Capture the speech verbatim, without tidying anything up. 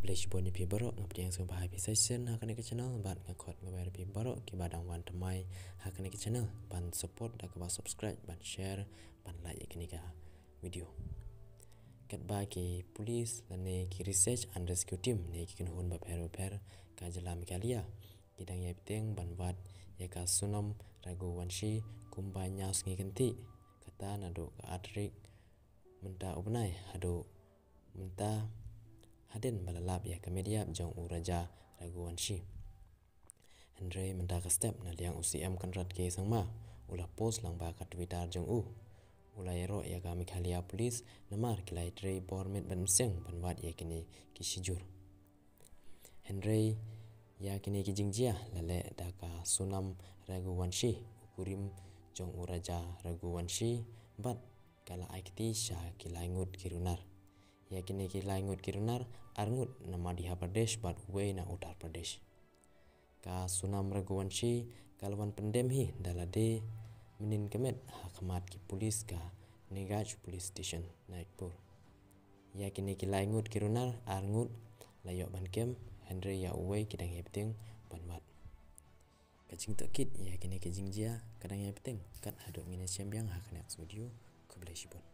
Khublei shibun ïa phi baroh, nga pdiang sngewbha ïa phi sa shisien ha kane ka channel, bad nga khot nga wer ïa phi baroh kiba dang wan thymmai ha kane ka channel ban support da kaba subscribe, ban share, ban like ïa kane ka video. Katba ki police lane ki research and rescue team ne ki kynhun bapher bapher ka jylla Meghalaya ki dang ïai bteng ban wad ïa ka Sonam Raghuvanshi kumba hynñiew sngi kynthih, kata naduh ka ar tarik mynta u bnai haduh mynta, hadien ba la lap ïa ka met ïap jong u Raja Raghuvanshi. Hynrei mynta ka step na liang u C M Conrad K Sangma u la post lyngba ka Twitter jong u, u la ïaroh ïa ka Meghalaya Police namar ki la ïatrei bor met bad mynsiem ban wad ïa kine ki shijur. Hynrei ïa kine ki jingjia la leh da ka Sonam Raghuvanshi, u kurim jong u Raja Raghuvanshi, bad ka la ai kti sha ki lai ngut ki runar. Ïa kine ki lai ngut ki runar, ar ngut na Madhya Pradesh bad uwei na Uttar Pradesh. Ka Sonam Raghuvanshi ka la wan pyndem hi da lade mynnin ka met ha khmat ki police ka Nigaj Police Station, Nagpur. Ïa kine ki lai ngut ki runar, ar ngut la ïoh ban kem, hynrei ïa uwei ki dang ïai bteng ban wad. Ka jingtohkit ïa kine ki jingjia ka dang ïai bteng, kat haduh ngin ïashem biang ha ka next video. Khublei shibun.